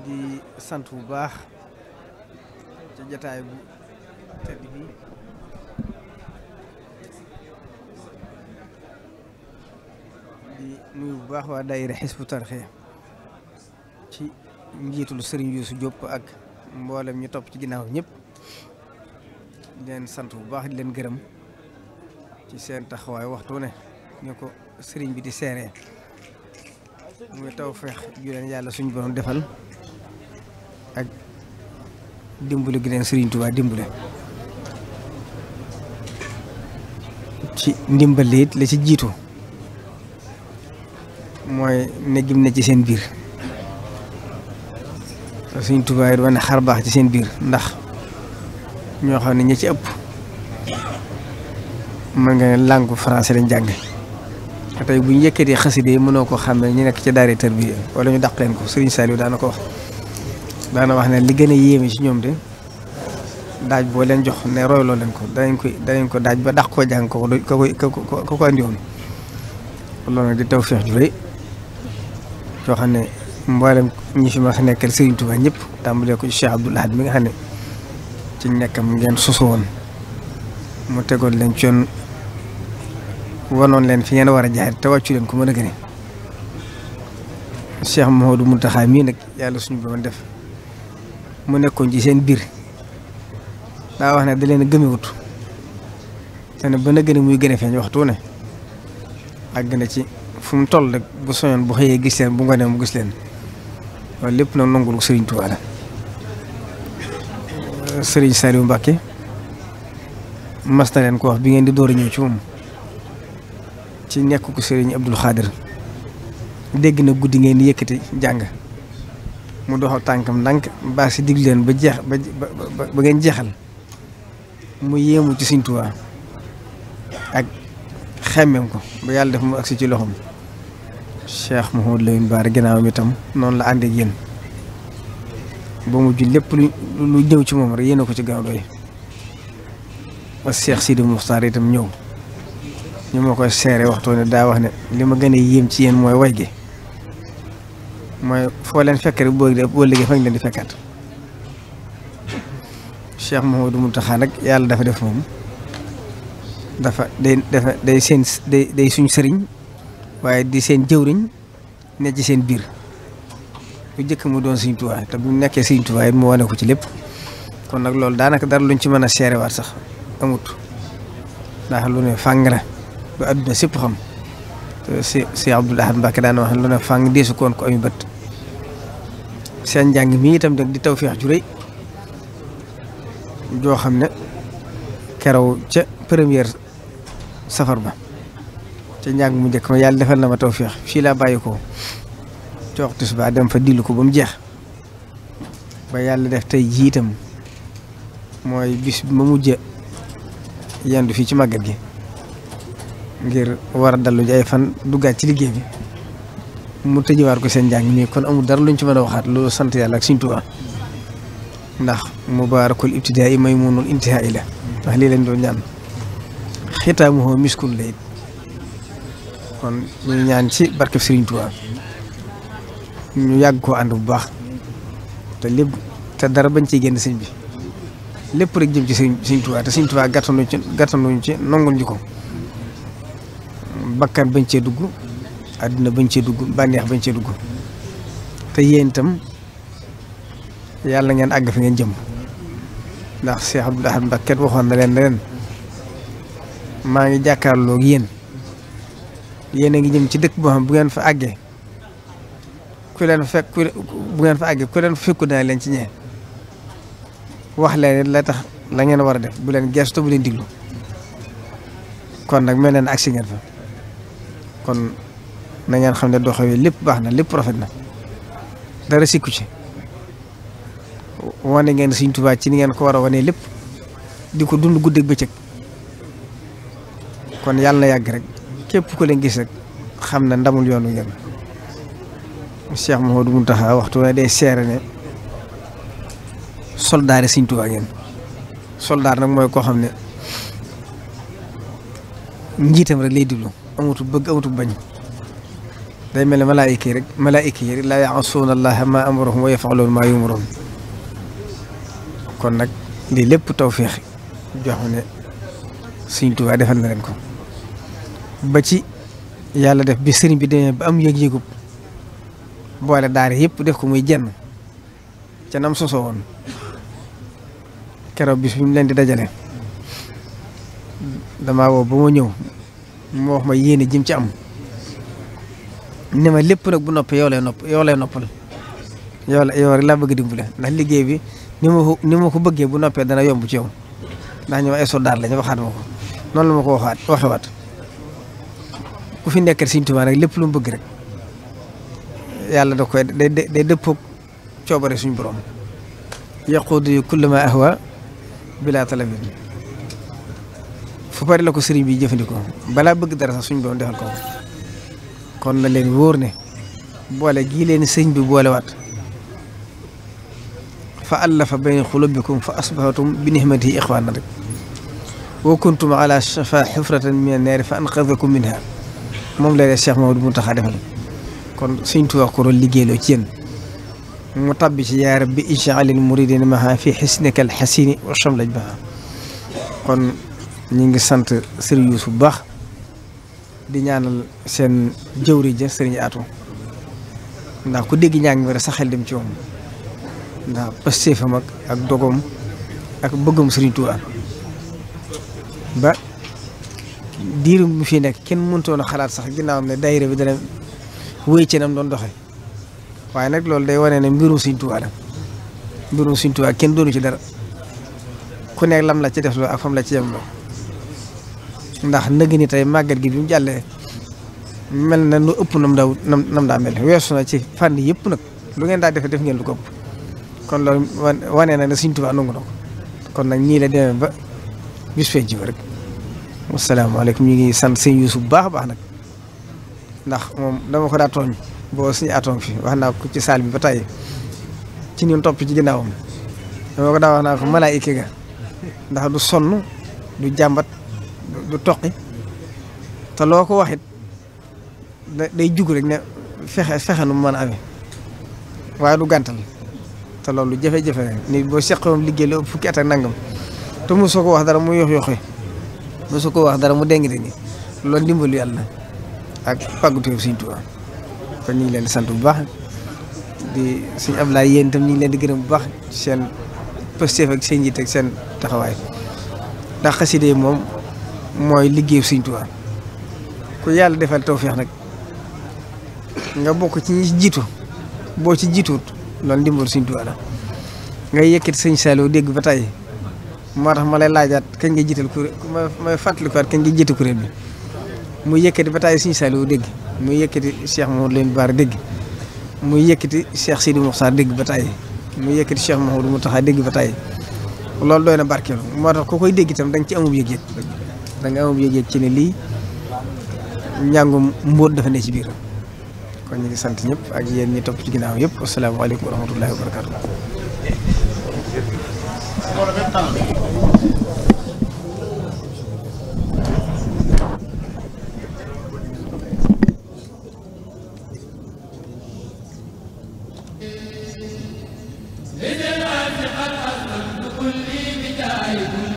di sant bu baax ci jataay bu tedd bi di nuyu bu baax waa daayira Hizbut Tarqiyyah ci njiitul Serigne Youssou Diop ak mboolem ñu topp ci ginnaaw ñëpp di leen sant bu baax di leen gërëm ci seen taxawaay waxtu ne ñu ko sëriñ bi di seeree muy tawfeex ju leen yàlla suñu borom defal ak dimbali gi leen Sëriñ Tuubaa dimbale ci ndimbal it la ci jiitu mooy ne gim ne ci seen biir Sëriñ Tuubaa it wane xar baax ci seen biir ndax ñoo xam ne ñi ci ëpp mën nga ne langue français lañ jàng tey bu ñu yëkkatee xaside yi mënoo ko xam ne ñu nekk ci daara tarbiya wala ñu dàq leen ko Serigne Saliou daana ko wax daana wax ne li gën a yéeme ci ñoom de daaj boo leen jox ne royloo leen ko danañ ko daaj ba dàq koo jàng ko andi woon loolu nag di tawfeex ju rëy yoo xam ne mboolem ñi fi ma sa nekkal Serigne Touba ñëpp tàmbalee ko ci Cheikh Abdoul Ahad mi nga xam ne ci nekkam ngeen sosu woon mu tegoon leen ci yoon wanoon leen fi ngeen war a jaar te wàccu leen ko mën a gëne Cheikh Mouhamadou Mountakha mii nag yàlla suñu borom def mu nekkoon ci seen biir daa wax ne da leen a gëmewut te ne ba na gën a muy gën a feeñ waxtu ne àgg na ci fu mu toll rek bu soñoon bu xëyee gis leen bu ngoonee mu gis leen loolu lépp nag nangul Serigne Touba la Serigne Saliou Mbacké mas na leen ko wax bi ngeen di door a ñëw ci moom ci nekk ko Serigne Abdoul Khadir dégg na guddi ngeen di yëkkati jàng mu doxal tànkam ndànk baa si dig leen ba ngeen jeexal mu yéemu ci Serigne Touba ak xemmem ko ba yàlla def mu agsi ci loxoom Cheikh Mouhamadou Lamine Bara ginnaawam itam noonu la àndee ak yéen ba mu jul lépp lu ñëw ci moom rek yéen a ko ci gaaw doy ba Cheikh Sidi Moustapha itam ñëw ñu ma koy seere waxtu ne daa wax ne li ma gën a yéem ci yéen mooy way gi mooy foo leen fekk rek boo liggéey fa leen di fekkaat Cheikh Mouhamadou Mountakha nag yàlla dafa def moom day suñ sëriñ waaye di seen jëwriñ ne ci seen biir bu njëkk mu doon Sëriñ Tuubaa te bu nekkee Sëriñ Tuubaa it mu wane ko ci lépp kon nag loolu daanaka dara luñ ci mën a seere waat sax amut ndax lu ne fàng na ba adduna sépp xam te si Abdoul Ahad Mbacké daan wax lu ne fàng deesu koon ko ami bët seen njàng mi itam nag di tawfeex ju rëy joo xam ne keroog ca première safar ba ca njàng mu njëkk ma yàlla defal na ma tawfeex fii laa bàyyi ko coox tisbaar dem fa dillu ko ba mu jeex ba yàlla def tey jiitam mooy bis bi ma mujj yendu fii ci màggat gi ngir war a dallu ji ay fan duggaat ci liggéey bi mu tëjewaat ko seen njàng nii kon amul dara luñ ci mën a waxaat loolu sant yàlla ak Sëriñ Tuubaa ndax mubaarakul ibtidaa i maymunul intihaa la ndax lii lañ doon ñaan xitaamuhu miskun la it kon ñu ñaan ci barkeb Sëriñ Tuubaa ñu yàgg koo ànd bu baax te lépp te dara bañ ciy génn sëñ bi lépp rek jëm ci Sëriñ Tuubaa te Sëriñ Tuubaa gàttanuñ ci nongul ñu ko bakkan bañ cee dugg àdduna bañ cee dugg bànneex bañ cee dugg te yéen itam yàlla ngeen àgg fi ngeen jëm ndax Cheikh Abdoul Ahad Mbacké waxoon na leen maa ngi jàkkaarloo ak yéen a ngi jëm ci dëkk boo xam bu ngeen fa àggee ku leen fekk bu ngeen fa àggee ku leen fekku dana leen ci ñee wax leen la tax la ngeen war a def bu leen gestu bu leen diglu kon nag mel na agsi ngeen fa kon na ngeen xam ne doxewee lépp baax na lépp rafet na dara sikku ci wane ngeen Sëriñ Tuubaa ci ni ngeen ko war a wane lépp di ko dund guddeeg bëccëg kon yàlla na yàgg rek képp ko leen gis rek xam na ndamul yoonu ngeen Cheikh Mouhamadou Mountakha waxtu ne day seere ne soldaar yi Sëriñ Tuubaa ngeen soldaar nag mooy koo xam ne njiitam rek lay diglu amatul bëgg amatul bañ day mel ne malaayika yi rek laa ya'suuna Allaaha maa amarahum wa yaf'aluuna maa yu'maruun kon nag lii lépp tawfeex jox ne Sëriñ Tuubaa defal na leen ko ba ci yàlla def bi sëriñ bi demee ba am yëg-yëgub boole daara yëpp def ko muy jenn ca nam sosoo woon keroog bis bi mu leen di dajale damaa woo ba ma ñëw mu wax ma yéene jim ci am ne ma lépp nag bu noppee yow lay noppal yow rek laa bëgg dimbale ndax liggéey bi ni ma ko bëggee bu noppee dana yomb ci yow ndax ñoom ay soldaar lañu waxaat ma ko noonu la ma ko waxewaat ku fi nekkal Sëriñ Tuubaa rek lépp lu mu bëgg rek yàlla da koy day dëppoog coobare suñu borom yaquudu kulla ma ahwa bila talabin fu bari la ko sëriñ bi jëfandikoo balaa bëgg dara sax suñu borom defal ko kon na leen wóor ne boole gii leen sëriñ bi boolewaat fa allafa bayna xulubikum fa asbahatum bi nihmatihi ixwaana rek wa kuntum ala shafa xufratan min annaari fa anqadakum minha moom lay def Cheikh Mamadou Mountakha defal kon Sëriñ Tuubaa ko doon liggéeyloo ci yéen mu tabbi ci yaa rabbi ij'alil muridina maha fi xisnika al xasini wa shamlaj baha kon ñu ngi sant Sëriñ Yuusu bu baax di ñaanal seen jëwri ja Sëriñ Aatu ndax ku dégg ñaa ngi war a sa xel dem ci moom ndax pastéefam ak dogoom ak bëggam Sëriñ Tuubaa ba diirum mi fi nekk kenn mënutoon a xalaat sax ginnaawam ne daayira bi dana wéy ci nam doon doxe waaye nag loolu day wane ne mbirum Sëriñ Tuubaa la mbirum Sëriñ Tuubaa kenn doonu ci dara ku nekk lam la ci def loo ak fam la ci yem loo ndax nëgg ni tey màggat gi bi mu jàllee mel na lu ëpp nam daa mel weesu na ci fànn yëpp nag lu ngeen daa def ngeen lu ko ëpp kon loolu wane na ne Sëriñ Tuubaa nangu na ko kon nag ñii la demee ba bis fee jiw rek wasalaamaaleykum ñu ngi sant sëñ Yuusu bu baax a baax nag ndax moom dama ko daa tooñ boo suñu atoom fi wax naa ko ci saal bi ba tey ci ñun topp ci ginnaawam dama ko daa wax naa ko malaayika ga ndax du sonn du jàmbat du toqi te loo ko waxit day jug rek ne fexe nu mu mën a amee waaye du gàntal te loolu jafe-jafe nit boo seqoon liggéey la fukki at ak nangam te mosoo ko wax dara mu yox-yoxi mosoo ko wax dara mu déng-déng loolu ndimbalu yàlla ak pàgguteefu Sëriñ Tuubaa kon ñu ngi leen di sant bu baax di Sëriñ Ablaye yéen itam ñu ngi leen di gërëm bu baax seen pësteef ak seen njiit ak seen taxawaay ndax xasida moom mooy liggéeyu Sëriñ Tuubaa ku yàlla defal tawfeex nag nga bokk ci ñi jiitu boo ci jiituut loolu ndimbalu Sëriñ Tuubaa la ngay yëkkati Sëriñ Saliou dégg ba tey moo tax ma lay laajaat kañ nga jiital kuréel may fàttalikuwaat kañ nga jiite kuréel bi muy yëkkati ba tey Sëriñ Saliou dégg muy yëkkati Cheikh Mouhamadou Lamine Bara dégg muy yëkkati Cheikh Sidi Moukhtar dégg ba tey muy yëkkati Cheikh Mouhamadou Mountakha dégg ba tey loolu doy na barkeelu moo tax ku koy dégg itam da nga ci amub yëg-yëg da nga amub yëg-yëg ci ne lii njàngum mbóot dafa ne ci biir kon ñu ngi sant ñëpp ak yéen ñi topp ci ginnaaw yëpp asalaamaaleykum wa rahmatullahi wa barakatu